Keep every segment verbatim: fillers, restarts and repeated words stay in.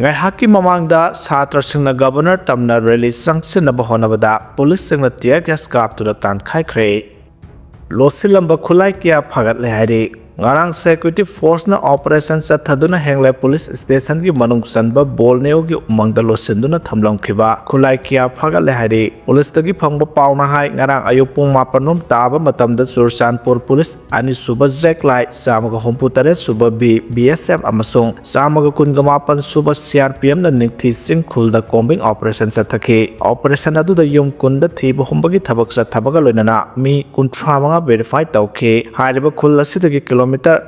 ꯉꯥꯏꯍꯥꯛꯀꯤ ꯃꯃꯥꯡꯗ ꯁꯥꯇ꯭ꯔꯁꯤꯡꯅ ꯒꯕꯔꯅꯔ ꯇꯝꯅ ꯔꯦꯂꯤ ꯆꯪꯁꯤꯟꯅꯕ ꯍꯣꯠꯅꯕꯗ ꯄꯨꯂꯤꯁꯁꯤꯡꯅ ꯇꯤꯌꯔ ꯒ꯭ꯌꯥꯁ ꯀꯥꯞꯇꯨꯅ ꯇꯥꯟꯈꯥꯏꯈ꯭ꯔꯦ꯫ ꯂꯣꯠꯁꯤꯜꯂꯝꯕ ꯈꯨꯠꯂꯥꯏ ꯀꯌꯥ ꯐꯥꯒꯠꯂꯦ ꯍꯥꯏꯔꯤ꯫ ꯉꯔꯥꯡ ꯁꯦꯀ꯭ꯌꯨꯔꯤꯇꯤ ꯐꯣꯔꯁꯅ ꯑꯣꯄꯔꯦꯁꯟ ꯆꯠꯊꯗꯨꯅ ꯍꯦꯡꯂꯦ ꯄꯨꯂꯤꯁ ꯁ꯭ꯇꯦꯁꯟꯒꯤ ꯃꯅꯨꯡ ꯆꯟꯕ ꯕꯣꯜꯅꯦꯑꯣꯒꯤ ꯎꯃꯪꯗ ꯂꯣꯠꯁꯤꯟꯗꯨꯅ ꯊꯝꯂꯝꯈꯤꯕ ꯈꯨꯠꯂꯥꯏ ꯀꯌꯥ ꯐꯥꯒꯠꯂꯦ ꯍꯥꯏꯔꯤ꯫ ꯄꯨꯂꯤꯁꯇꯒꯤ ꯐꯪꯕ ꯄꯥꯎꯅ ꯍꯥꯏ, ꯉꯔꯥꯡ ꯑꯌꯨꯛ ꯄꯨꯡ ꯃꯥꯄꯟ ꯔꯣꯝ ꯇꯥꯕ ꯃꯇꯝꯗ ꯆꯨꯔꯆꯥꯟꯄꯨꯔ ꯄꯨꯂꯤꯁ ꯑꯅꯤꯁꯨꯕ ꯖꯦꯛ ꯂꯥꯏ, ꯆꯥꯝꯃꯒ ꯍꯨꯝꯐꯨ ꯇꯔꯦꯠ ꯁꯨꯕ ꯕꯤ, ꯕꯤ ꯑꯦꯁ ꯑꯦꯐ ꯑꯃꯁꯨꯡ ꯆꯥꯝꯃꯒ ꯀꯨꯟꯒ ꯃꯥꯄꯟ ꯁꯨꯕ ꯁꯤ ꯑꯥꯔ ꯄꯤ ꯑꯦꯐꯅ ꯅꯤꯡꯊꯤ ꯆꯤꯡ ꯈꯨꯜꯗ ꯀꯣꯝꯕꯤꯡ ꯑꯣꯄꯔꯦꯁꯟ ꯆꯠꯊꯈꯤ꯫ ꯑꯣꯄꯔꯦꯁꯟ ꯑꯗꯨꯗ ꯌꯨꯝ ꯀꯨꯟꯗ ꯊꯤꯕ ꯍꯨꯝꯕꯒꯤ ꯊꯕꯛ ꯆꯠꯊꯕꯒ ꯂꯣꯏꯅꯅ ꯃꯤ ꯀꯨꯟꯊ꯭ꯔꯥ ꯃꯉꯥ ꯚꯦꯔꯤꯐꯥꯏ ꯇꯧꯈꯤ꯫ ꯍꯥꯏꯔꯤꯕ ꯈꯨꯜ ꯑꯁꯤꯗꯒꯤ ꯀꯤꯂꯣꯃꯤꯇꯔ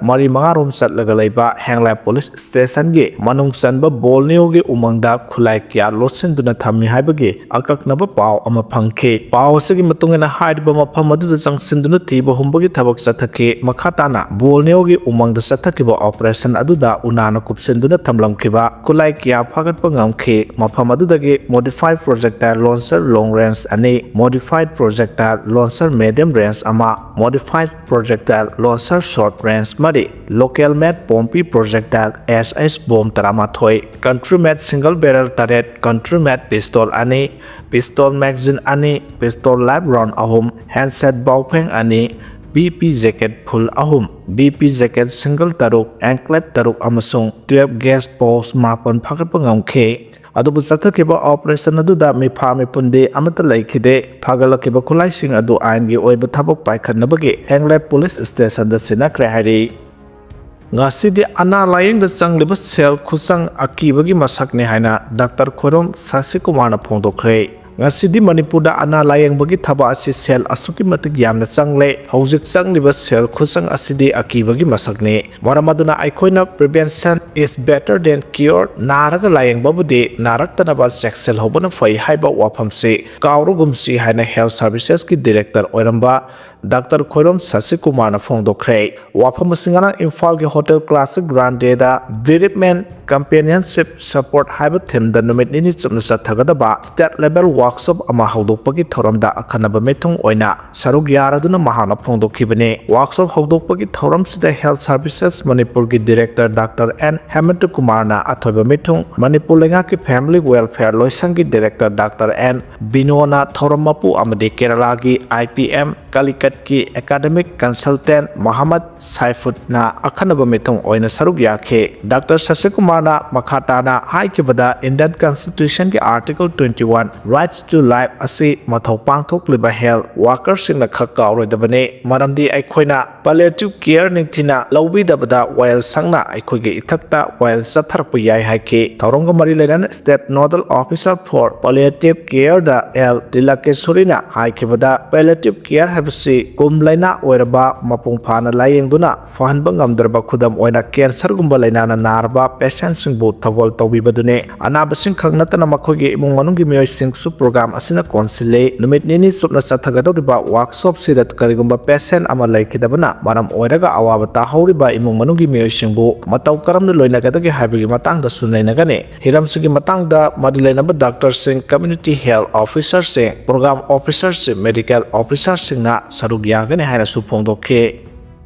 ꯃꯔꯤ ꯃꯉꯥ ꯔꯣꯝ ꯆꯠꯂꯒ ꯂꯩꯕ ꯍꯦꯡꯂꯥꯏ ꯄꯨꯂꯤꯁ ꯁ꯭ꯇꯦꯁꯟꯒꯤ ꯃꯅꯨꯡ ꯆꯟꯕ ꯕꯣꯜꯅꯤꯌꯣꯒꯤ ꯎꯃꯪꯗ ꯈꯨꯠꯂꯥꯏ ꯀꯌꯥ ꯂꯣꯠꯁꯤꯟꯗꯨꯅ ꯊꯝꯃꯤ ꯍꯥꯏꯕꯒꯤ ꯑꯀꯛꯅꯕ ꯄꯥꯎ ꯑꯃ ꯐꯪꯈꯤ꯫ ꯄꯥꯎ ꯑꯁꯤꯒꯤ ꯃꯇꯨꯡ ꯏꯟꯅ ꯍꯥꯏꯔꯤꯕ ꯃꯐꯝ ꯑꯗꯨꯗ ꯆꯪꯁꯤꯟꯗꯨꯅ ꯊꯤꯕ ꯍꯨꯝꯕꯒꯤ ꯊꯕꯛ ꯆꯠꯊꯈꯤ꯫ ꯃꯈꯥ ꯇꯥꯅ ꯕꯣꯜꯅꯤꯌꯣꯒꯤ ꯎꯃꯪꯗ ꯆꯠꯊꯈꯤꯕ ꯑꯣꯄꯔꯦꯁꯟ ꯑꯗꯨꯗ ꯎꯅꯥꯅ ꯀꯨꯞꯁꯤꯟꯗꯨꯅ ꯊꯝꯂꯝꯈꯤꯕ ꯈꯨꯠꯂꯥꯏ ꯀꯌꯥ ꯐꯥꯒꯠꯄ ꯉꯝꯈꯤ꯫ ꯃꯐꯝ ꯑꯗꯨꯗꯒꯤ modified projectile launcher long range ꯑꯅꯤ, modified projectile launcher medium range ꯑꯃ, modified projectile launcher short range ꯃꯔꯤ, local made ꯄꯣꯝꯄꯤ projectile ꯑꯦꯁ ꯑꯩꯆ ꯕꯣꯝ ꯇꯔꯥꯃꯥꯊꯣꯏ, country made single barrel ꯇꯔꯦꯠ, country made pistol ꯑꯅꯤ, pistol magazine ꯑꯅꯤ, pistol live round ꯑꯍꯨꯝ, handset ꯕꯥꯎꯐꯦꯡ ꯑꯅꯤ, B P jacket full ꯑꯍꯨꯝ, B P jacket single ꯇꯔꯨꯛ, anklet ꯇꯔꯨꯛ ꯑꯃꯁꯨꯡ twelve gauge pouch ꯃꯥꯄꯟ ꯐꯥꯒꯠꯄ ꯉꯝꯈꯤ꯫ ꯑꯗꯨꯕꯨ ꯆꯠꯊꯈꯤꯕ ꯑꯣꯄꯔꯦꯁꯟ ꯑꯗꯨꯗ ꯃꯤꯐꯥ ꯃꯤꯄꯨꯟꯗꯤ ꯑꯃꯠꯇ ꯂꯩꯈꯤꯗꯦ꯫ ꯐꯥꯒꯠꯂꯛꯈꯤꯕ ꯈꯨꯠꯂꯥꯏꯁꯤꯡ ꯑꯗꯨ ꯑꯥꯏꯟꯒꯤ ꯑꯣꯏꯕ ꯊꯕꯛ ꯄꯥꯏꯈꯠꯅꯕꯒꯤ ꯍꯦꯡꯂꯦ ꯄꯨꯂꯤꯁ ꯁ꯭ꯇꯦꯁꯟꯗ ꯁꯤꯟꯅꯈ꯭ꯔꯦ ꯍꯥꯏꯔꯤ꯫ ꯉꯁꯤꯗꯤ ꯑꯅꯥ ꯂꯥꯌꯦꯡꯗ ꯆꯪꯂꯤꯕ ꯁꯦꯜ ꯈꯨꯆꯪ ꯑꯀꯤꯕꯒꯤ ꯃꯁꯛꯅꯤ ꯍꯥꯏꯅ ꯗꯥꯛꯇꯔ ꯈꯣꯏꯔꯣꯝ ꯁꯁꯤꯀꯨꯃꯥꯔꯅ ꯐꯣꯡꯗꯣꯛꯈ꯭ꯔꯦ꯫ ꯉꯁꯤꯗꯤ ꯃꯅꯤꯄꯨꯔꯗ ꯑꯅꯥ ꯂꯥꯌꯦꯡꯕꯒꯤ ꯊꯕꯛ ꯑꯁꯤ ꯁꯦꯜ ꯑꯁꯨꯛꯀꯤ ꯃꯇꯤꯛ ꯌꯥꯝꯅ ꯆꯪꯂꯦ꯫ ꯍꯧꯖꯤꯛ ꯆꯪꯂꯤꯕ ꯁꯦꯜ ꯈꯨꯆꯪ ꯑꯁꯤꯗꯤ ꯑꯀꯤꯕꯒꯤ ꯃꯁꯛꯅꯤ꯫ ꯃꯔꯝ ꯑꯗꯨꯅ ꯑꯩꯈꯣꯏꯅ prevention is better than cure, ꯅꯥꯔꯒ ꯂꯥꯌꯦꯡꯕꯕꯨꯗꯤ ꯅꯥꯔꯛꯇꯅꯕ ꯆꯦꯛꯁꯤꯜꯍꯧꯕꯅ ꯐꯩ ꯍꯥꯏꯕ ꯋꯥꯐꯝꯁꯤ ꯀꯥꯎꯔꯒꯨꯝꯁꯤ ꯍꯥꯏꯅ ꯍꯦꯜꯊ ꯁꯔꯚꯤꯁꯦꯁꯀꯤ ꯗꯤꯔꯦꯛꯇꯔ ꯑꯣꯏꯔꯝꯕ ꯗꯥꯛꯇꯔ ꯈꯣꯏꯔꯣꯝ ꯁꯁꯤꯀꯨꯃꯥꯔꯅ ꯐꯣꯡꯗꯣꯛꯈ꯭ꯔꯦ꯫ ꯋꯥꯐꯝ ꯑꯁꯤ ꯉꯔꯥꯡ ꯏꯝꯐꯥꯜꯒꯤ ꯍꯣꯇꯦꯜ ꯀ꯭ꯂꯥꯁꯤꯛ ꯒ꯭ꯔꯥꯟꯗꯦꯗ Bereavement Companionship Support ꯍꯥꯏꯕ ꯊꯤꯝꯗ ꯅꯨꯃꯤꯠ ꯅꯤꯅꯤ ꯆꯨꯞꯅ ꯆꯠꯊꯒꯗꯕ ꯁ꯭ꯇꯦꯠ ꯂꯦꯚꯦꯜ ꯋꯥꯔꯛꯁꯣꯞ ꯑꯃ ꯍꯧꯗꯣꯛꯄꯒꯤ ꯊꯧꯔꯝꯗ ꯑꯈꯟꯅꯕ ꯃꯤꯊꯨꯡ ꯑꯣꯏꯅ ꯁꯔꯨꯛ ꯌꯥꯔꯗꯨꯅ ꯃꯍꯥꯛꯅ ꯐꯣꯡꯗꯣꯛꯈꯤꯕꯅꯤ꯫ ꯋꯥꯔꯛꯁꯣꯞ ꯍꯧꯗꯣꯛꯄꯒꯤ ꯊꯧꯔꯝꯁꯤꯗ ꯍꯦꯜꯊ ꯁꯔꯚꯤꯁꯦꯁ ꯃꯅꯤꯄꯨꯔꯒꯤ ꯗꯤꯔꯦꯛꯇꯔ ꯗꯥꯛꯇꯔ ꯑꯦꯟ ꯍꯦꯃꯟꯇꯀꯨꯃꯥꯔꯅ ꯑꯊꯣꯏꯕ ꯃꯤꯊꯨꯡ, ꯃꯅꯤꯄꯨꯔ ꯂꯩꯉꯥꯛꯀꯤ ꯐꯦꯃꯤꯂꯤ ꯋꯦꯜꯐꯦꯌꯔ ꯂꯣꯏꯁꯪꯒꯤ ꯗꯤꯔꯦꯛꯇꯔ ꯗꯥꯛꯇꯔ ꯑꯦꯟ ꯕꯤꯅꯣꯅ ꯊꯧꯔꯝ ꯃꯄꯨ ꯑꯃꯗꯤ ꯀꯦꯔꯂꯥꯒꯤ ꯑꯥꯏ ꯄꯤ ꯑꯦꯝ ꯀꯥꯂꯤꯀꯠꯀꯤ ꯑꯦꯀꯥꯗꯃꯤꯛ ꯀꯟꯁꯜꯇꯦꯟꯠ ꯃꯣꯍꯝꯃꯗ ꯁꯥꯏꯐꯨꯗꯅ ꯑꯈꯟꯅꯕ ꯃꯤꯊꯨꯡ ꯑꯣꯏꯅ ꯁꯔꯨꯛ ꯌꯥꯈꯤ꯫ ꯗꯥꯛꯇꯔ ꯁꯁꯤꯀꯨꯃꯥꯔꯅ ꯃꯈꯥ ꯇꯥꯅ ꯍꯥꯏꯈꯤꯕꯗ, ꯏꯟꯗꯤꯌꯟ ꯀꯟꯁꯇꯤꯇ꯭ꯌꯨꯁꯟꯒꯤ article twenty one, Rights to Life ꯑꯁꯤ ꯃꯊꯧ ꯄꯥꯡꯊꯣꯛꯂꯤꯕ ꯍꯦꯜꯊ ꯋꯥꯔꯀꯔꯁꯤꯡꯅ ꯈꯛ ꯀꯥꯎꯔꯣꯏꯗꯕꯅꯤ, ꯃꯔꯝꯗꯤ ꯑꯩꯈꯣꯏꯅ ꯄꯦꯂꯤꯌꯦꯇꯤꯚ ꯀꯦꯌꯔ ꯅꯤꯡꯊꯤꯅ ꯂꯧꯕꯤꯗꯕꯗ ꯋꯥꯌꯦꯜ ꯁꯪꯅ ꯑꯩꯈꯣꯏꯒꯤ ꯏꯊꯛꯇ ꯋꯥꯌꯦꯜ ꯆꯠꯊꯔꯛꯄ ꯌꯥꯏ ꯍꯥꯏꯈꯤ꯫ ꯊꯧꯔꯝꯒ ꯃꯔꯤ ꯂꯩꯅꯅ State Nodal Officer for Palliative Care D L ꯇꯤꯂꯀꯦꯁꯣꯔꯤꯅ ꯍꯥꯏꯈꯤꯕꯗ, ꯄꯦꯂꯤꯌꯦꯇꯤꯚ ꯀꯦꯌꯔ ꯍꯥꯏꯕꯁꯤ ꯀꯨꯝ ꯂꯥꯏꯅꯥ ꯑꯣꯏꯔꯕ, ꯃꯄꯨꯡ ꯐꯥꯅ ꯂꯥꯌꯦꯡꯗꯨꯅ ꯐꯍꯟꯕ ꯉꯝꯗ꯭ꯔꯕ, ꯈꯨꯗꯝ ꯑꯣꯏꯅ ꯀꯦꯟꯁꯔꯒꯨꯝꯕ ꯂꯥꯏꯅꯥꯅ ꯅꯥꯔꯕ ꯄꯦꯁꯦꯟꯠꯁꯤꯡꯕꯨ ꯊꯧꯒꯜ ꯇꯧꯕꯤꯕꯗꯨꯅꯤ꯫ ꯑꯅꯥꯕꯁꯤꯡ ꯈꯛ ꯅꯠꯇꯅ ꯃꯈꯣꯏꯒꯤ ꯏꯃꯨꯡ ꯃꯅꯨꯡꯒꯤ ꯃꯤꯑꯣꯏꯁꯤꯡꯁꯨ ꯄ꯭ꯔꯣꯒ꯭ꯔꯥꯝ ꯑꯁꯤꯅ ꯀꯣꯟꯁꯤꯜꯂꯤ꯫ ꯅꯨꯃꯤꯠ ꯅꯤꯅꯤ ꯆꯨꯞꯅ ꯆꯠꯊꯒꯗꯧꯔꯤꯕ ꯋꯥꯔꯛꯁꯣꯞꯁꯤꯗ ꯀꯔꯤꯒꯨꯝꯕ ꯄꯦꯁꯦꯟꯠ ꯑꯃ ꯂꯩꯈꯤꯗꯕꯅ ꯃꯔꯝ ꯑꯣꯏꯔꯒ ꯑꯋꯥꯕ ꯇꯥꯍꯧꯔꯤꯕ ꯏꯃꯨꯡ ꯃꯅꯨꯡꯒꯤ ꯃꯤꯑꯣꯏꯁꯤꯡꯕꯨ ꯃꯇꯧ ꯀꯔꯝꯅ ꯂꯣꯏꯅꯒꯗꯒꯦ ꯍꯥꯏꯕꯒꯤ ꯃꯇꯥꯡꯗꯁꯨ ꯅꯩꯅꯒꯅꯤ꯫ ꯍꯤꯔꯝꯁꯤꯒꯤ ꯃꯇꯥꯡꯗ ꯃꯔꯤ ꯂꯩꯅꯕ ꯗꯥꯛꯇꯔꯁꯤꯡ, ꯀꯝꯃ꯭ꯌꯨꯅꯤꯇꯤ ꯍꯦꯜꯊ ꯑꯣꯐꯤꯁꯔꯁꯤꯡ, ꯄ꯭ꯔꯣꯒ꯭ꯔꯥꯝ ꯑꯣꯐꯤꯁꯔꯁꯤꯡ, ꯃꯦꯗꯤꯀꯦꯜ ꯑꯣꯐꯤꯁꯔꯁꯤꯡꯅ ꯁꯔꯨꯛ ꯌꯥꯒꯅꯤ ꯍꯥꯏꯅꯁꯨ ꯐꯣꯡꯗꯣꯛꯈꯤ꯫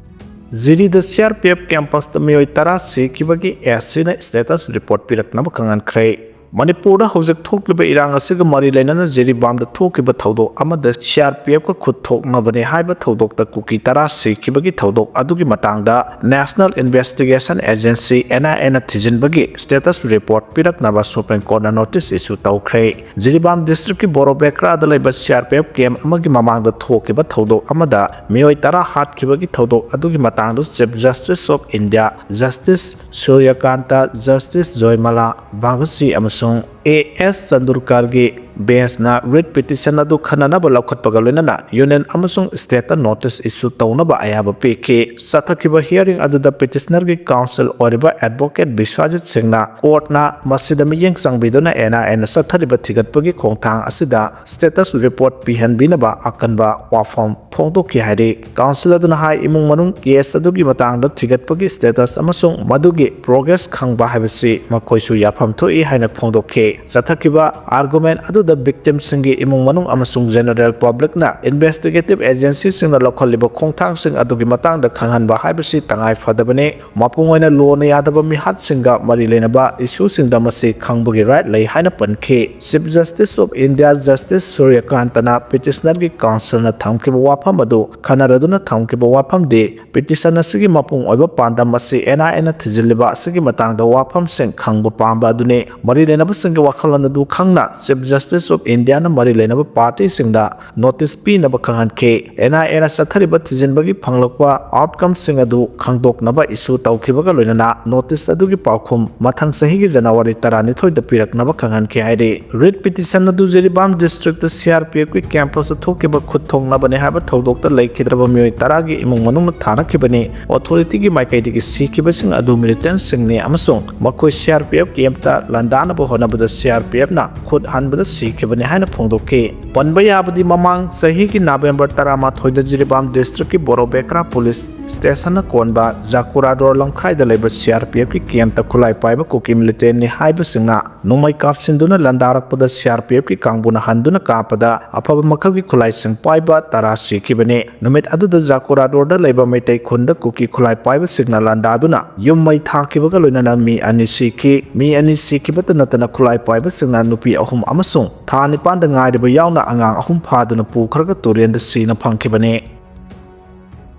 ꯖꯤꯔꯤꯗ ꯁꯤ ꯑꯥꯔ ꯄꯤ ꯑꯦꯐ ꯀꯦꯝꯄꯁꯇ ꯃꯤꯑꯣꯏ ꯇꯔꯥ ꯁꯤꯈꯤꯕꯒꯤ ꯑꯦ ꯁꯤꯅ ꯁ꯭ꯇꯦꯇꯁ ꯔꯤꯄꯣꯔꯠ ꯄꯤꯔꯛꯅꯕ ꯈꯪꯍꯟꯈ꯭ꯔꯦ꯫ ꯃꯅꯤꯄꯨꯔꯗ ꯍꯧꯖꯤꯛ ꯊꯣꯛꯂꯤꯕ ꯏꯔꯥꯡ ꯑꯁꯤꯒ ꯃꯔꯤ ꯂꯩꯅꯅ ꯖꯤꯔꯤꯕꯥꯝꯗ ꯊꯣꯛꯈꯤꯕ ꯊꯧꯗꯣꯛ ꯑꯃꯗ ꯁꯤ ꯑꯥꯔ ꯄꯤ ꯑꯦꯐꯀ ꯈꯨꯠ ꯊꯣꯛꯅꯕꯅꯤ ꯍꯥꯏꯕ ꯊꯧꯗꯣꯛꯇ ꯀꯨꯀꯤ ꯇꯔꯥ ꯁꯤꯈꯤꯕꯒꯤ ꯊꯧꯗꯣꯛ ꯑꯗꯨꯒꯤ ꯃꯇꯥꯡꯗ National Investigation Agency, N I A ꯅ ꯊꯤꯖꯤꯟꯕꯒꯤ ꯁ꯭ꯇꯦꯇꯁ ꯔꯤꯄꯣꯔꯠ ꯄꯤꯔꯛꯅꯕ ꯁꯨꯄ꯭ꯔꯤꯝ ꯀꯣꯔꯠꯅ ꯅꯣꯇꯤꯁ ꯏꯁꯨ ꯇꯧꯈ꯭ꯔꯦ꯫ ꯖꯤꯔꯤꯕꯥꯝ ꯗꯤꯁꯇ꯭ꯔꯤꯛꯀꯤ ꯕꯣꯔꯣꯕꯦꯀ꯭ꯔꯥꯗ ꯂꯩꯕ ꯁꯤ ꯑꯥꯔ ꯄꯤ ꯑꯦꯐ ꯀꯦꯝꯞ ꯑꯃꯒꯤ ꯃꯃꯥꯡꯗ ꯊꯣꯛꯈꯤꯕ ꯊꯧꯗꯣꯛ ꯑꯃꯗ ꯃꯤꯑꯣꯏ ꯇꯔꯥ ꯍꯥꯠꯈꯤꯕꯒꯤ ꯊꯧꯗꯣꯛ ꯑꯗꯨꯒꯤ ꯃꯇꯥꯡꯗ Chief Justice of India Justice ꯁꯨꯔ꯭ꯌꯀꯥꯟꯇ, Justice ꯖꯣꯏꯃꯂꯥ ꯕꯥꯒꯆꯤ ꯑꯃꯁꯨꯡ ꯑꯦ ꯑꯦꯁ ꯆꯟꯗꯨꯔꯀꯥꯔꯒꯤ ꯕꯦꯟꯁꯅ ꯔꯤꯠ ꯄꯤꯇꯤꯁꯟ ꯑꯗꯨ ꯈꯟꯅꯅꯕ ꯂꯧꯈꯠꯄꯒ ꯂꯣꯏꯅꯅ ꯌꯨꯅꯤꯌꯟ ꯑꯃꯁꯨꯡ ꯁ꯭ꯇꯦꯠꯇ ꯅꯣꯇꯤꯁ ꯏꯁꯨ ꯇꯧꯅꯕ ꯑꯌꯥꯕ ꯄꯤꯈꯤ꯫ ꯆꯠꯊꯈꯤꯕ ꯍꯤꯌꯔꯤꯡ ꯑꯗꯨꯗ ꯄꯤꯇꯤꯁꯅꯔꯒꯤ ꯀꯥꯎꯟꯁꯤꯜ ꯑꯣꯏꯔꯤꯕ ꯑꯦꯗꯚꯣꯀꯦꯠ ꯕꯤꯁ꯭ꯋꯥꯖꯤꯠ ꯁꯤꯡꯅ ꯀꯣꯔꯠꯅ ꯃꯁꯤꯗ ꯃꯤꯠꯌꯦꯡ ꯆꯪꯕꯤꯗꯨꯅ ꯑꯦꯟ ꯑꯥꯏ ꯑꯦꯅ ꯆꯠꯊꯔꯤꯕ ꯊꯤꯒꯠꯄꯒꯤ ꯈꯣꯡꯊꯥꯡ ꯑꯁꯤꯗ ꯁ꯭ꯇꯦꯇꯁ ꯔꯤꯄꯣꯔꯠ ꯄꯤꯍꯟꯕꯤꯅꯕ ꯑꯀꯟꯕ ꯋꯥꯐꯝ ꯐꯣꯡꯗꯣꯛꯈꯤ ꯍꯥꯏꯔꯤ꯫ ꯀꯥꯎꯟꯁꯤꯜ ꯑꯗꯨꯅ ꯍꯥꯏ, ꯏꯃꯨꯡ ꯃꯅꯨꯡ ꯀꯦꯁ ꯑꯗꯨꯒꯤ ꯃꯇꯥꯡꯗ ꯊꯤꯒꯠꯄꯒꯤ ꯁ꯭ꯇꯦꯇꯁ ꯑꯃꯁꯨꯡ ꯃꯗꯨꯒꯤ ꯄ꯭ꯔꯣꯒ꯭ꯔꯦꯁ ꯈꯪꯕ ꯍꯥꯏꯕꯁꯤ ꯃꯈꯣꯏꯁꯨ ꯌꯥꯐꯝ ꯊꯣꯛꯏ ꯍꯥꯏꯅ ꯐꯣꯡꯗꯣꯛꯈꯤ꯫ ꯆꯠꯊꯈꯤꯕ ꯑꯥꯔꯒꯨꯃꯦꯟ ꯑꯗꯨꯗ ꯚꯤꯛꯇꯤꯝꯁꯤꯡꯒꯤ ꯏꯃꯨꯡ ꯃꯅꯨꯡ ꯑꯃꯁꯨꯡ ꯖꯦꯅꯔꯦꯜ ꯄꯕ꯭ꯂꯤꯛꯅ ꯏꯟꯚꯦꯁꯇꯤꯒꯦꯇꯤꯚ ꯑꯦꯖꯦꯟꯁꯤꯁꯤꯡꯅ ꯂꯧꯈꯠꯂꯤꯕ ꯈꯣꯡꯊꯥꯡꯁꯤꯡ ꯑꯗꯨꯒꯤ ꯃꯇꯥꯡꯗ ꯈꯪꯍꯟꯕ ꯍꯥꯏꯕꯁꯤ ꯇꯉꯥꯏ ꯐꯗꯕꯅꯤ꯫ ꯃꯄꯨꯡ ꯑꯣꯏꯅ ꯂꯣꯅ ꯌꯥꯗꯕ ꯃꯤꯍꯥꯠꯁꯤꯡꯒ ꯃꯔꯤ ꯂꯩꯅꯕ ꯏꯁꯨꯁꯤꯡꯗ ꯃꯁꯤ ꯈꯪꯕꯒꯤ ꯔꯥꯏꯠ ꯂꯩ ꯍꯥꯏꯅ ꯄꯟꯈꯤ꯫ Chief justice of India justice ꯁꯨꯔ꯭ꯌꯀꯥꯟꯇꯅ ꯄꯤꯇꯤꯁꯅꯔꯒꯤ ꯀꯥꯎꯟꯁꯤꯜꯅ ꯊꯝꯈꯤꯕ ꯋꯥꯐꯝ ꯑꯗꯨ ꯈꯟꯅꯔꯗꯨꯅ ꯊꯝꯈꯤꯕ ꯋꯥꯐꯝꯗꯤ, ꯄꯤꯇꯤꯁꯟ ꯑꯁꯤꯒꯤ ꯃꯄꯨꯡ ꯑꯣꯏꯕ ꯄꯥꯟꯗꯝ ꯑꯁꯤ ꯑꯦꯟ ꯑꯥꯏ ꯑꯦꯅ ꯊꯤꯖꯤꯜꯂꯤꯕ ꯑꯁꯤꯒꯤ ꯃꯇꯥꯡꯗ ꯋꯥꯐꯝꯁꯤꯡ ꯈꯪꯕ ꯄꯥꯝꯕ ꯑꯗꯨꯅꯤ꯫ ꯃꯔꯤ ꯂꯩꯅꯕꯁꯤꯡꯒꯤ ꯋꯥꯈꯜꯂꯣꯟ ꯑꯗꯨ ꯈꯪꯅ ꯆꯤꯐ ꯖꯁꯇꯤꯁ ꯑꯣꯐ ꯏꯟꯗꯤꯌꯥꯅ ꯃꯔꯤ ꯂꯩꯅꯕ ꯄꯥꯔꯇꯤꯁꯤꯡꯗ ꯅꯣꯇꯤꯁ ꯄꯤꯅꯕ ꯈꯪꯍꯟꯈꯤ꯫ ꯑꯦꯟ ꯑꯥꯏ ꯑꯦꯅ ꯆꯠꯊꯔꯤꯕ ꯊꯤꯖꯤꯟꯕꯒꯤ ꯐꯪꯂꯛꯄ ꯑꯥꯎꯠꯀꯝꯁꯤꯡ ꯑꯗꯨ ꯈꯪꯗꯣꯛꯅꯕ ꯏꯁꯨ ꯇꯧꯈꯤꯕꯒ ꯂꯣꯏꯅꯅ ꯅꯣꯇꯤꯁ ꯑꯗꯨꯒꯤ ꯄꯥꯎꯈꯨꯝ ꯃꯊꯪ ꯆꯍꯤꯒꯤ ꯖꯅꯋꯥꯔꯤ ꯇꯔꯥꯅꯤꯊꯣꯏꯗ ꯄꯤꯔꯛꯅꯕ ꯈꯪꯍꯟꯈꯤ ꯍꯥꯏꯔꯤ꯫ ꯔꯤꯠ ꯄꯤꯇꯤꯁꯟ ꯑꯗꯨ Jiribam district C R P ꯑꯦꯐꯀꯤ ꯀꯦꯝꯄꯁꯇ ꯊꯣꯛꯈꯤꯕ ꯈꯨꯠ ꯊꯣꯛꯅꯕꯅꯤ ꯍꯥꯏꯕ ꯊꯧꯗꯣꯛꯇ ꯂꯩꯈꯤꯗ꯭ꯔꯕ ꯃꯤꯑꯣꯏ ꯇꯔꯥꯒꯤ ꯏꯃꯨꯡ ꯃꯅꯨꯡꯅ ꯊꯥꯅꯈꯤꯕꯅꯤ꯫ ꯑꯣꯊꯣꯔꯤꯇꯤꯒꯤ ꯃꯥꯏꯀꯩꯗꯒꯤ ꯁꯤꯈꯤꯕꯁꯤꯡ ꯑꯗꯨ ꯃꯤꯂꯤꯇꯦꯟꯠꯁꯤꯡꯅꯤ ꯑꯃꯁꯨꯡ ꯃꯈꯣꯏ ꯁꯤ ꯑꯥꯔ ꯄꯤ ꯑꯦꯐ ꯀꯦꯝꯞꯇ ꯂꯥꯟꯗꯥꯅꯕ ꯍꯣꯠꯅꯕꯗ ꯁꯤ ꯑꯥꯔ ꯄꯤ ꯑꯦꯐꯅ ꯈꯨꯠ ꯍꯟꯕꯗ ꯁꯤꯈꯤꯕꯅꯤ ꯍꯥꯏꯅ ꯐꯣꯡꯗꯣꯛꯈꯤ꯫ ꯄꯟꯕ ꯌꯥꯕꯗꯤ, ꯃꯃꯥꯡ ꯆꯍꯤꯒꯤ ꯅꯕꯦꯝꯕꯔ ꯇꯔꯥꯃꯥꯊꯣꯏꯗ ꯖꯤꯔꯤꯕꯥꯝ ꯗꯤꯁꯇ꯭ꯔꯤꯛꯀꯤ ꯕꯣꯔꯣꯕꯦꯀ꯭ꯔꯥ ꯄꯨꯂꯤꯁ ꯁ꯭ꯇꯦꯁꯟꯅ ꯀꯣꯟꯕ ꯖꯥꯀꯨꯔꯥꯗꯣꯔ ꯂꯝꯈꯥꯏꯗ ꯂꯩꯕ ꯁꯤ ꯑꯥꯔ ꯄꯤ ꯑꯦꯐꯀꯤ ꯀꯦꯝꯞꯇ ꯈꯨꯠꯂꯥꯏ ꯄꯥꯏꯕ ꯀꯨꯀꯤ ꯃꯤꯂꯤꯇꯦꯟꯠꯅꯤ ꯍꯥꯏꯕꯁꯤꯡꯅ ꯅꯣꯡꯃꯩ ꯀꯥꯞꯁꯤꯟꯗꯨꯅ ꯂꯥꯟꯗꯥꯔꯛꯄꯗ ꯁꯤ ꯑꯥꯔ ꯄꯤ ꯑꯦꯐꯀꯤ ꯀꯥꯡꯕꯨꯅ ꯍꯟꯗꯨꯅ ꯀꯥꯞꯄꯗ ꯑꯐꯕ ꯃꯈꯜꯒꯤ ꯈꯨꯠꯂꯥꯏꯁꯤꯡ ꯄꯥꯏꯕ ꯇꯔꯥ ꯁꯤꯈꯤꯕꯅꯤ꯫ ꯅꯨꯃꯤꯠ ꯑꯗꯨꯗ ꯖꯥꯀꯨꯔꯥꯗꯣꯔꯗ ꯂꯩꯕ ꯃꯩꯇꯩ ꯈꯨꯟꯗ ꯀꯨꯀꯤ ꯈꯨꯠꯂꯥꯏ ꯄꯥꯏꯕꯁꯤꯡꯅ ꯂꯥꯟꯗꯥꯗꯨꯅ ꯌꯨꯝ ꯃꯩ ꯊꯥꯈꯤꯕꯒ ꯂꯣꯏꯅꯅ ꯃꯤ ꯑꯅꯤ ꯁꯤꯈꯤ꯫ ꯃꯤ ꯑꯅꯤ ꯁꯤꯈꯤꯕꯇ ꯅꯠꯇꯅ ꯈꯨꯠꯂꯥꯏ ꯄꯥꯏꯕꯁꯤꯡꯅ ꯅꯨꯄꯤ ꯑꯍꯨꯝ ꯑꯃꯁꯨꯡ ꯊꯥ ꯅꯤꯄꯥꯟꯗ ꯉꯥꯏꯔꯤꯕ ꯌꯥꯎꯅ ꯑꯉꯥꯡ ꯑꯍꯨꯝ ꯐꯥꯗꯨꯅ ꯄꯨꯈ꯭ꯔꯒ ꯇꯨꯔꯦꯟꯗ ꯁꯤꯅ ꯐꯪꯈꯤꯕꯅꯤ꯫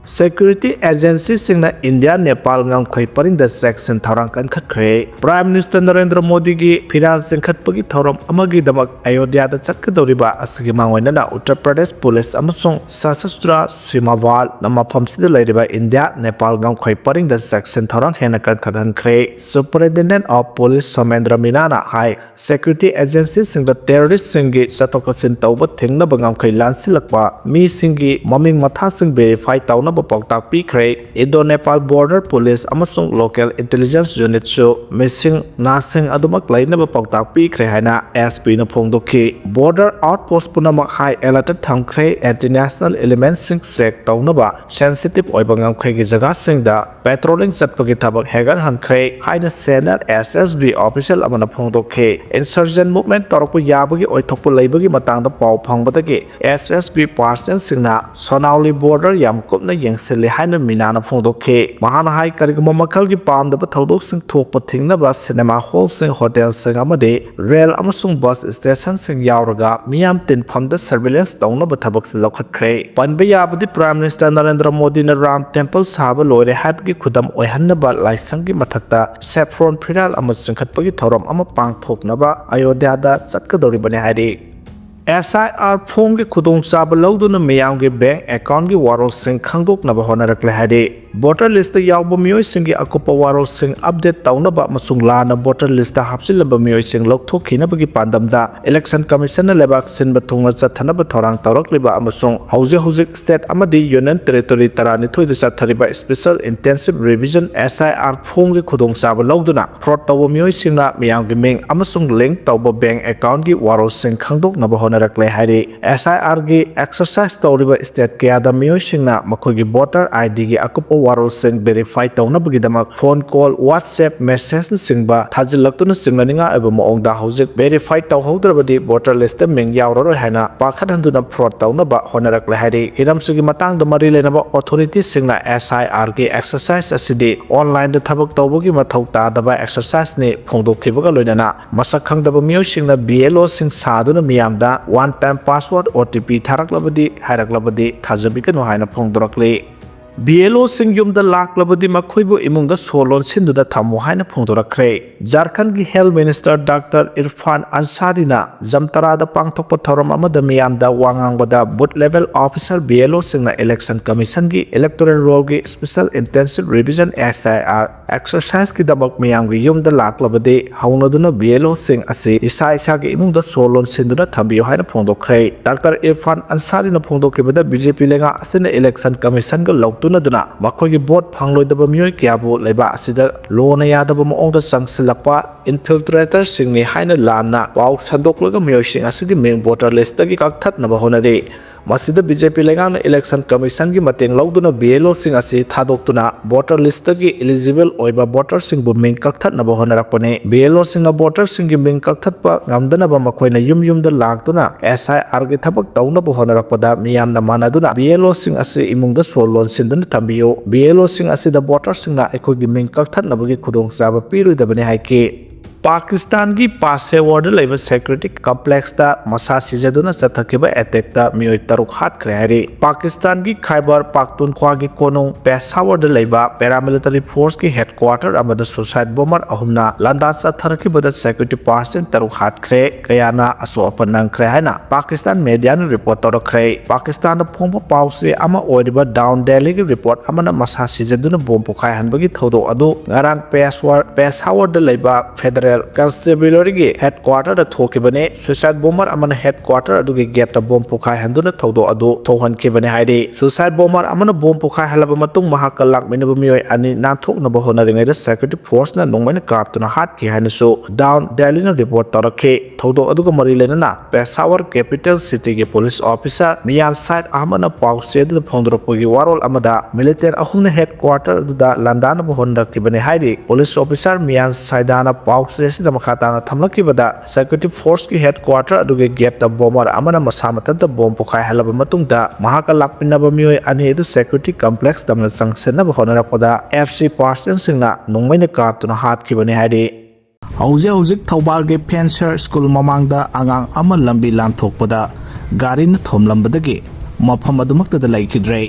Security agencyꯁꯤꯡꯅ ꯏꯟꯗꯤꯌꯥ ꯅꯦꯄꯥꯜ ꯉꯝꯈꯩ ꯄꯔꯤꯡꯗ ꯆꯦꯛꯁꯤꯟ ꯊꯧꯔꯥꯡ ꯀꯟꯈꯠꯈ꯭ꯔꯦ꯫ Prime Minister ꯅꯔꯦꯟꯗ꯭ꯔ ꯃꯣꯗꯤꯒꯤ ꯐꯤꯔꯥꯜ ꯆꯤꯡꯈꯠꯄꯒꯤ ꯊꯧꯔꯝ ꯑꯃꯒꯤꯗꯃꯛ ꯑꯌꯣꯙ꯭ꯌꯥꯗ ꯆꯠꯀꯗꯧꯔꯤꯕ ꯑꯁꯤꯒꯤ ꯃꯥꯡꯑꯣꯏꯅꯅ ꯎꯠꯇꯔ ꯄ꯭ꯔꯗꯦꯁ ꯄꯨꯂꯤꯁ ꯑꯃꯁꯨꯡ ꯁꯁꯁꯇ꯭ꯔ ꯁꯤꯃꯥ ꯕꯜ ꯃꯐꯝꯁꯤꯗ ꯂꯩꯔꯤꯕ ꯏꯟꯗꯤꯌꯥ ꯅꯦꯄꯥꯜ ꯉꯝꯈꯩ ꯄꯔꯤꯡꯗ ꯆꯦꯛꯁꯤꯟ ꯊꯧꯔꯥꯡ ꯍꯦꯟꯅ ꯀꯟꯈꯠꯍꯟꯈ꯭ꯔꯦ꯫ Superintendent of Police ꯁꯣꯃꯦꯟꯗ꯭ꯔ ꯃꯤꯅꯥꯅ high, security agencyꯁꯤꯡꯗ terroristꯁꯤꯡꯒꯤ ꯆꯠꯊꯣꯛ ꯆꯠꯁꯤꯟ ꯇꯧꯕ ꯊꯤꯡꯅꯕ ꯉꯝꯈꯩ ꯂꯥꯟꯁꯤꯜꯂꯛꯄ ꯃꯤꯁꯤꯡꯒꯤ ꯃꯃꯤꯡ ꯃꯊꯥꯁꯤꯡ verify ꯇꯧꯅꯕ ꯄꯥꯎꯇꯥꯛ ꯄꯤꯈ꯭ꯔꯦ꯫ Indo Nepal Border Police ꯑꯃꯁꯨꯡ Local Intelligence Unitꯁꯨ ꯃꯤꯁꯤꯡ ꯅꯥꯁꯤꯡ ꯑꯗꯨꯃꯛ ꯂꯩꯅꯕ ꯄꯥꯎꯇꯥꯛ ꯄꯤꯈ꯭ꯔꯦ ꯍꯥꯏꯅ S Pꯅ ꯐꯣꯡꯗꯣꯛꯈꯤ꯫ Border outpost ꯄꯨꯝꯅꯃꯛ high alert ꯊꯝꯈ꯭ꯔꯦ꯫ Anti-national elementꯁꯤꯡ check ꯇꯧꯅꯕ sensitive ꯑꯣꯏꯕ ꯉꯝꯈꯩꯒꯤ ꯖꯒꯥꯁꯤꯡꯗ patrolling ꯆꯠꯄꯒꯤ ꯊꯕꯛ ꯍꯦꯟꯒꯠꯍꯟꯈ꯭ꯔꯦ ꯍꯥꯏꯅ senior S S B official ꯑꯃꯅ ꯐꯣꯡꯗꯣꯛꯈꯤ꯫ Insurgent movement ꯇꯧꯔꯛꯄ ꯌꯥꯕꯒꯤ ꯑꯣꯏꯊꯣꯛꯄ ꯂꯩꯕꯒꯤ ꯃꯇꯥꯡꯗ ꯄꯥꯎ ꯐꯪꯕꯗꯒꯤ S S B personnelꯁꯤꯡꯅ ꯁꯣꯅꯥꯎꯂꯤ border ꯌꯥꯝ ꯀꯨꯞꯅ ꯌꯦꯡꯁꯤꯜꯂꯤ ꯍꯥꯏꯅ ꯃꯤꯅꯥꯅ ꯐꯣꯡꯗꯣꯛꯈꯤ꯫ ꯃꯍꯥꯛꯅ ꯍꯥꯏ, ꯀꯔꯤꯒꯨꯝꯕ ꯃꯈꯜꯒꯤ ꯄꯥꯝꯗꯕ ꯊꯧꯗꯣꯛꯁꯤꯡ ꯊꯣꯛꯄ ꯊꯤꯡꯅꯕ cinema hallꯁꯤꯡ, hotelꯁꯤꯡ ꯑꯃꯗꯤ rail ꯑꯃꯁꯨꯡ bus stationꯁꯤꯡ ꯌꯥꯎꯔꯒ ꯃꯤꯌꯥꯝ ꯇꯤꯟꯐꯝꯗ surveillance ꯇꯧꯅꯕ ꯊꯕꯛꯁꯤ ꯂꯧꯈꯠꯈ꯭ꯔꯦ꯫ ꯄꯟꯕ ꯌꯥꯕꯗꯤ, Prime Minister ꯅꯔꯦꯟꯗ꯭ꯔ ꯃꯣꯗꯤꯅ ꯔꯥꯝ temple ꯁꯥꯕ ꯂꯣꯏꯔꯦ ꯍꯥꯏꯕꯒꯤ ꯈꯨꯗꯝ ꯑꯣꯏꯍꯟꯅꯕ ꯂꯥꯏꯁꯪꯒꯤ ꯃꯊꯛꯇ saffron ꯐꯤꯔꯥꯜ ꯑꯃ ꯆꯤꯡꯈꯠꯄꯒꯤ ꯊꯧꯔꯝ ꯑꯃ ꯄꯥꯡꯊꯣꯛꯅꯕ ꯑꯌꯣꯙ꯭ꯌꯥꯗ ꯆꯠꯀꯗꯧꯔꯤꯕꯅꯤ ꯍꯥꯏꯔꯤ꯫ S I R formꯒꯤ ꯈꯨꯗꯣꯡꯆꯥꯕ ꯂꯧꯗꯨꯅ ꯃꯤꯌꯥꯝꯒꯤ bank accountꯒꯤ ꯋꯥꯔꯣꯜꯁꯤꯡ ꯈꯪꯗꯣꯛꯅꯕ ꯍꯣꯠꯅꯔꯛꯂꯦ ꯍꯥꯏꯔꯤ꯫ Voter listꯇ ꯌꯥꯎꯕ ꯃꯤꯑꯣꯏꯁꯤꯡꯒꯤ ꯑꯀꯨꯞꯄ ꯋꯥꯔꯣꯜꯁꯤꯡ update ꯇꯧꯅꯕ ꯑꯃꯁꯨꯡ ꯂꯥꯟꯅ voter listꯇ ꯍꯥꯞꯆꯤꯜꯂꯕ ꯃꯤꯑꯣꯏꯁꯤꯡ ꯂꯧꯊꯣꯛꯈꯤꯅꯕꯒꯤ ꯄꯥꯟꯗꯝꯗ Election Commissionꯅ ꯂꯩꯕꯥꯛ ꯁꯤꯟꯕ ꯊꯨꯡꯅ ꯆꯠꯊꯅꯕ ꯊꯧꯔꯥꯡ ꯇꯧꯔꯛꯂꯤꯕ ꯑꯃꯁꯨꯡ ꯍꯧꯖꯤꯛ ꯍꯧꯖꯤꯛ state ꯑꯃꯗꯤ union territory ꯇꯔꯥꯅꯤꯊꯣꯏꯗ ꯆꯠꯊꯔꯤꯕ special intensive revision S I R formꯒꯤ ꯈꯨꯗꯣꯡꯆꯥꯕ ꯂꯧꯗꯨꯅ fraud ꯇꯧꯕ ꯃꯤꯑꯣꯏꯁꯤꯡꯅ ꯃꯤꯌꯥꯝꯒꯤ ꯃꯤꯡ ꯑꯃꯁꯨꯡ link ꯇꯧꯕ bank accountꯒꯤ ꯋꯥꯔꯣꯜꯁꯤꯡ ꯈꯪꯗꯣꯛꯅꯕ ꯍꯣꯠꯅꯔꯛꯂꯦ ꯍꯥꯏꯔꯤ꯫ S I Rꯒꯤ exercise ꯇꯧꯔꯤꯕ state ꯀꯌꯥꯗ ꯃꯤꯑꯣꯏꯁꯤꯡꯅ ꯃꯈꯣꯏꯒꯤ voter IDꯒꯤ ꯑꯀꯨꯞꯄ ꯋꯥꯔꯣꯜꯁꯤꯡ verify ꯇꯧꯅꯕꯒꯤꯗꯃꯛ phone call, WhatsApp messageꯅꯆꯤꯡꯕ ꯊꯥꯖꯤꯜꯂꯛꯇꯨꯅ ꯆꯤꯡꯅꯅꯤꯡꯉꯥꯏ ꯑꯣꯏꯕ ꯃꯑꯣꯡꯗ ꯍꯧꯖꯤꯛ verify ꯇꯧꯍꯧꯗ꯭ꯔꯕꯗꯤ voter listꯇ ꯃꯤꯡ ꯌꯥꯎꯔꯔꯣꯏ ꯍꯥꯏꯅ ꯄꯥꯈꯠꯍꯟꯗꯨꯅ fraud ꯇꯧꯅꯕ ꯍꯣꯠꯅꯔꯛꯂꯦ ꯍꯥꯏꯔꯤ꯫ ꯍꯤꯔꯝꯁꯤꯒꯤ ꯃꯇꯥꯡꯗ ꯃꯔꯤ ꯂꯩꯅꯕ authorityꯁꯤꯡꯅ S I Rꯒꯤ exercise ꯑꯁꯤꯗꯤ onlineꯗ ꯊꯕꯛ ꯇꯧꯕꯒꯤ ꯃꯊꯧ ꯇꯥꯗꯕ exerciseꯅꯤ ꯐꯣꯡꯗꯣꯛꯈꯤꯕꯒ ꯂꯣꯏꯅꯅ ꯃꯁꯛ ꯈꯪꯗꯕ ꯃꯤꯑꯣꯏꯁꯤꯡꯅ BLOꯁꯤꯡ ꯁꯥꯗꯨꯅ ꯃꯤꯌꯥꯝꯗ one time password, OTP ꯊꯥꯔꯛꯂꯕꯗꯤ ꯍꯥꯏꯔꯛꯂꯕꯗꯤ ꯊꯥꯖꯕꯤꯒꯅꯨ ꯍꯥꯏꯅ ꯐꯣꯡꯗꯣꯔꯛꯂꯤ꯫ ꯕꯤ ꯑꯦꯜ ꯑꯣꯁꯤꯡ ꯌꯨꯝꯗ ꯂꯥꯛꯂꯕꯗꯤ ꯃꯈꯣꯏꯕꯨ ꯏꯃꯨꯡꯗ ꯁꯣ ꯂꯣꯟꯁꯤꯟꯗꯨꯅ ꯊꯝꯃꯨ ꯍꯥꯏꯅ ꯐꯣꯡꯗꯣꯔꯛꯈ꯭ꯔꯦ꯫ ꯖꯥꯔꯈꯟꯒꯤ ꯍꯦꯜꯊ ꯃꯤꯅꯤꯁꯇꯔ ꯗꯥꯛꯇꯔ ꯏꯔꯐꯥꯟ ꯑꯟꯁꯥꯔꯤꯅ ꯖꯝꯇꯥꯔꯥꯗ ꯄꯥꯡꯊꯣꯛꯄ ꯊꯧꯔꯝ ꯑꯃꯗ ꯃꯤꯌꯥꯝꯗ ꯋꯥ ꯉꯥꯡꯕꯗ, booth level officer, B L ꯑꯣꯁꯤꯡꯅ ꯏꯂꯦꯛꯁꯟ ꯀꯃꯤꯁꯟꯒꯤ ꯏꯂꯦꯛꯇꯣꯔꯦꯜ ꯔꯣꯜꯒꯤ special intensive revision, S I R, ꯑꯦꯛꯁꯔꯁꯥꯏꯖꯀꯤꯗꯃꯛ ꯃꯤꯌꯥꯝꯒꯤ ꯌꯨꯝꯗ ꯂꯥꯛꯂꯕꯗꯤ ꯍꯧꯅꯗꯨꯅ ꯕꯤ ꯑꯦꯜ ꯑꯣꯁꯤꯡ ꯑꯁꯤ ꯏꯁꯥ ꯏꯁꯥꯒꯤ ꯏꯃꯨꯡꯗ ꯁꯣ ꯂꯣꯟꯁꯤꯟꯗꯨꯅ ꯊꯝꯕꯤꯌꯨ ꯍꯥꯏꯅ ꯐꯣꯡꯗꯣꯛꯈ꯭ꯔꯦ꯫ ꯗꯥꯛꯇꯔ ꯏꯔꯐꯥꯟ ꯑꯟꯁꯥꯔꯤꯅ ꯐꯣꯡꯗꯣꯛꯈꯤꯕꯗ, ꯕꯤ ꯖꯦ ꯄꯤ ꯂꯩꯉꯥꯛ ꯑꯁꯤꯅ ꯏꯂꯦꯛꯁꯟ ꯀꯃꯤꯁꯟꯒ ꯂꯧꯇꯨꯅꯗꯨꯅ ꯃꯈꯣꯏꯒꯤ ꯚꯣꯠ ꯐꯪꯂꯣꯏꯗꯕ ꯃꯤꯑꯣꯏ ꯀꯌꯥꯕꯨ ꯂꯩꯕꯥꯛ ꯑꯁꯤꯗ ꯂꯣꯟꯅ ꯌꯥꯗꯕ ꯃꯑꯣꯡꯗ ꯆꯪꯁꯤꯜꯂꯛꯄ ꯏꯟꯐꯤꯜꯇ꯭ꯔꯦꯇꯔꯁꯤꯡꯅꯤ ꯍꯥꯏꯅ ꯂꯥꯟꯅ ꯄꯥꯎ ꯁꯟꯗꯣꯛꯂꯒ ꯃꯤꯑꯣꯏꯁꯤꯡ ꯑꯁꯤꯒꯤ ꯃꯤꯡ ꯚꯣꯇꯔ ꯂꯤꯁꯇꯒꯤ ꯀꯛꯊꯠꯅꯕ ꯍꯣꯠꯅꯔꯤ꯫ ꯃꯁꯤꯗ ꯕꯤ ꯖꯦ ꯄꯤ ꯂꯩꯉꯥꯛꯅ ꯏꯂꯦꯛꯁꯟ ꯀꯃꯤꯁꯟꯒꯤ ꯃꯇꯦꯡ ꯂꯧꯗꯨꯅ ꯕꯤ ꯑꯦꯜ ꯑꯣꯁꯤꯡ ꯑꯁꯤ ꯊꯥꯗꯣꯛꯇꯨꯅ ꯚꯣꯇꯔ ꯂꯤꯁꯇꯒꯤ ꯏꯂꯤꯖꯤꯕꯜ ꯑꯣꯏꯕ ꯚꯣꯇꯔꯁꯤꯡꯕꯨ ꯃꯤꯡ ꯀꯛꯊꯠꯅꯕ ꯍꯣꯠꯅꯔꯛꯄꯅꯤ꯫ ꯕꯤ ꯑꯦꯜ ꯑꯣꯁꯤꯡꯅ ꯚꯣꯇꯔꯁꯤꯡꯒꯤ ꯃꯤꯡ ꯀꯛꯊꯠꯄ ꯉꯝꯗꯅꯕ ꯃꯈꯣꯏꯅ ꯌꯨꯝ ꯌꯨꯝꯗ ꯂꯥꯛꯇꯨꯅ ꯑꯦꯁ ꯑꯥꯏ ꯑꯥꯔꯒꯤ ꯊꯕꯛ ꯇꯧꯅꯕ ꯍꯣꯠꯅꯔꯛꯄꯗ ꯃꯤꯌꯥꯝꯅ ꯃꯥꯟꯅꯗꯨꯅ ꯕꯤ ꯑꯦꯜ ꯑꯣꯁꯤꯡ ꯑꯁꯤ ꯏꯃꯨꯡꯗ ꯁꯣ ꯂꯣꯟꯁꯤꯟꯗꯨꯅ ꯊꯝꯕꯤꯌꯨ, ꯕꯤ ꯑꯦꯜ ꯑꯣꯁꯤꯡ ꯑꯁꯤꯗ ꯚꯣꯇꯔꯁꯤꯡꯅ ꯑꯩꯈꯣꯏꯒꯤ ꯃꯤꯡ ꯀꯛꯊꯠꯅꯕꯒꯤ ꯈꯨꯗꯣꯡꯆꯥꯕ ꯄꯤꯔꯣꯏꯗꯕꯅꯤ ꯍꯥꯏꯈꯤ꯫ ꯄꯥꯀꯤꯁꯇꯥꯟꯒꯤ ꯄꯥꯁꯦꯋꯔꯗ ꯂꯩꯕ ꯁꯦꯀ꯭ꯌꯨꯔꯤꯇꯤ ꯀꯝꯄ꯭ꯂꯦꯛꯁꯇ ꯃꯁꯥ ꯁꯤꯖꯗꯨꯅ ꯆꯠꯊꯈꯤꯕ ꯑꯦꯇꯦꯛꯇ ꯃꯤꯑꯣꯏ ꯇꯔꯨꯛ ꯍꯥꯠꯈ꯭ꯔꯦ ꯍꯥꯏꯔꯤ꯫ ꯄꯥꯀꯤꯁꯇꯥꯟꯒꯤ ꯈꯥꯏꯕꯔ ꯄꯥꯛꯇꯨꯟꯈ꯭ꯋꯥꯒꯤ ꯀꯣꯅꯨꯡ ꯄꯦꯁꯥꯋꯔꯗ ꯂꯩꯕ ꯄꯦꯔꯥꯃꯤꯂꯤꯇꯔꯤ ꯐꯣꯔꯁꯀꯤ ꯍꯦꯗꯀ꯭ꯋꯥꯇꯔ ꯑꯃꯗ ꯁꯨꯁꯥꯏꯠ ꯕꯣꯝꯕꯔ ꯑꯍꯨꯝꯅ ꯂꯥꯟꯗꯥ ꯆꯠꯊꯔꯛꯈꯤꯕꯗ ꯁꯦꯀ꯭ꯌꯨꯔꯤꯇꯤ ꯄꯥꯔꯁꯟ ꯇꯔꯨꯛ ꯍꯥꯠꯈ꯭ꯔꯦ, ꯀꯌꯥꯅ ꯑꯁꯣꯛ ꯑꯄꯟ ꯅꯪꯈ꯭ꯔꯦ ꯍꯥꯏꯅ ꯄꯥꯀꯤꯁꯇꯥꯟ ꯃꯦꯗꯤꯌꯥꯅ ꯔꯤꯄꯣꯔꯠ ꯇꯧꯔꯛꯈ꯭ꯔꯦ꯫ ꯄꯥꯀꯤꯁꯇꯥꯟꯗ ꯐꯣꯡꯕ ꯄꯥꯎꯆꯦ ꯑꯃ ꯑꯣꯏꯔꯤꯕ ꯗꯥꯎꯟ ꯗꯦꯂꯤꯒꯤ ꯔꯤꯄꯣꯔꯠ ꯑꯃꯅ ꯃꯁꯥ ꯁꯤꯖꯗꯨꯅ ꯕꯣꯝ ꯄꯣꯈꯥꯏꯍꯟꯕꯒꯤ ꯊꯧꯗꯣꯛ ꯑꯗꯨ ꯉꯔꯥꯡ ꯄꯦꯁꯋꯔ ꯄꯦꯁꯥꯋꯔꯗ ꯂꯩꯕ ꯐꯦꯗꯔꯦꯜ ꯀꯟꯁꯇꯦꯕꯨꯂꯔꯤꯒꯤ ꯍꯦꯗꯀ꯭ꯋꯥꯇꯔꯗ ꯊꯣꯛꯈꯤꯕꯅꯤ꯫ ꯁꯨꯏꯁꯥꯏꯠ ꯕꯣꯝꯕꯔ ꯑꯃꯅ ꯍꯦꯗꯀ꯭ꯋꯥꯇꯔ ꯑꯗꯨꯒꯤ ꯒꯦꯠꯇ ꯕꯣꯝ ꯄꯣꯈꯥꯏꯍꯟꯗꯨꯅ ꯊꯧꯗꯣꯛ ꯑꯗꯨ ꯊꯣꯛꯍꯟꯈꯤꯕꯅꯤ ꯍꯥꯏꯔꯤ꯫ ꯁꯨꯏꯁꯥꯏꯠ ꯕꯣꯝꯕꯔ ꯑꯃꯅ ꯕꯣꯝ ꯄꯣꯈꯥꯏꯍꯜꯂꯕ ꯃꯇꯨꯡ ꯃꯍꯥꯛꯀ ꯂꯥꯛꯃꯤꯟꯅꯕ ꯃꯤꯑꯣꯏ ꯑꯅꯤ ꯅꯥꯟꯊꯣꯛꯅꯕ ꯍꯣꯠꯅꯔꯤꯉꯩꯗ ꯁꯦꯀ꯭ꯌꯨꯔꯤꯇꯤ ꯐꯣꯔꯁꯅ ꯅꯣꯡꯃꯩꯅ ꯀꯥꯞꯇꯨꯅ ꯍꯥꯠꯈꯤ ꯍꯥꯏꯅꯁꯨ ꯗꯥꯎꯟ ꯗꯦꯂꯤꯅ ꯔꯤꯄꯣꯔꯠ ꯇꯧꯔꯛꯈꯤ꯫ ꯊꯧꯗꯣꯛ ꯑꯗꯨꯒ ꯃꯔꯤ ꯂꯩꯅꯅ Peshawar capital ꯁꯤꯇꯤꯒꯤ police officer Miyan ꯁꯥꯏꯗ ꯑꯍꯃꯗꯅ ꯄꯥꯎꯆꯦ ꯑꯗꯨꯗ ꯐꯣꯡꯗꯣꯔꯛꯄꯒꯤ ꯋꯥꯔꯣꯜ ꯑꯃꯗ ꯃꯤꯂꯤꯇꯦꯟ ꯑꯍꯨꯝꯅ ꯍꯦꯗꯀ꯭ꯋꯥꯇꯔ ꯑꯗꯨꯗ ꯂꯥꯟꯗꯥꯅꯕ ꯍꯣꯠꯅꯔꯛꯈꯤꯕꯅꯤ ꯍꯥꯏꯔꯤ꯫ ꯄꯨꯂꯤꯁ ꯑꯣꯐꯤꯁꯥꯔ ꯃꯤꯌꯥꯟ ꯁꯥꯏꯗꯥꯅ ꯄꯥꯎꯆꯦ ꯑꯁꯤꯗ ꯃꯈꯥ ꯇꯥꯅ ꯊꯝꯂꯛꯈꯤꯕꯗ, ꯁꯦꯀ꯭ꯌꯨꯔꯤꯇꯤ ꯐꯣꯔꯁꯀꯤ ꯍꯦꯗꯀ꯭ꯋꯥꯇꯔ ꯑꯗꯨꯒꯤ ꯒꯦꯠꯇ ꯕꯣꯝꯕꯔ ꯑꯃꯅ ꯃꯁꯥ ꯃꯊꯟꯇ ꯕꯣꯝ ꯄꯣꯈꯥꯏꯍꯜꯂꯕ ꯃꯇꯨꯡꯗ, ꯃꯍꯥꯛꯀ ꯂꯥꯛꯃꯤꯟꯅꯕ ꯃꯤꯑꯣꯏ ꯑꯅꯤ ꯑꯗꯨ ꯁꯦꯀ꯭ꯌꯨꯔꯤꯇꯤ ꯀꯝꯄ꯭ꯂꯦꯛꯁ ꯇꯝꯅ ꯆꯪꯁꯤꯟꯅꯕ ꯍꯣꯠꯅꯔꯛꯄꯗ, ꯑꯦꯐ ꯁꯤ ꯄꯥꯔꯁꯟꯁꯤꯡꯅ ꯅꯣꯡꯃꯩꯅ ꯀꯥꯞꯇꯨꯅ ꯍꯥꯠꯈꯤꯕꯅꯤ ꯍꯥꯏꯔꯤ꯫ ꯍꯧꯖꯤꯛ ꯍꯧꯖꯤꯛ ꯊꯧꯕꯥꯜꯒꯤ ꯐꯦꯟꯁꯔ ꯁ꯭ꯀꯨꯜ ꯃꯃꯥꯡꯗ ꯑꯉꯥꯡ ꯑꯃ ꯂꯝꯕꯤ ꯂꯥꯟꯊꯣꯛꯄꯗ ꯒꯥꯔꯤꯅ ꯊꯣꯝꯂꯝꯕꯗꯒꯤ ꯃꯐꯝ ꯑꯗꯨꯃꯛꯇꯗ ꯂꯩꯈꯤꯗ꯭ꯔꯦ꯫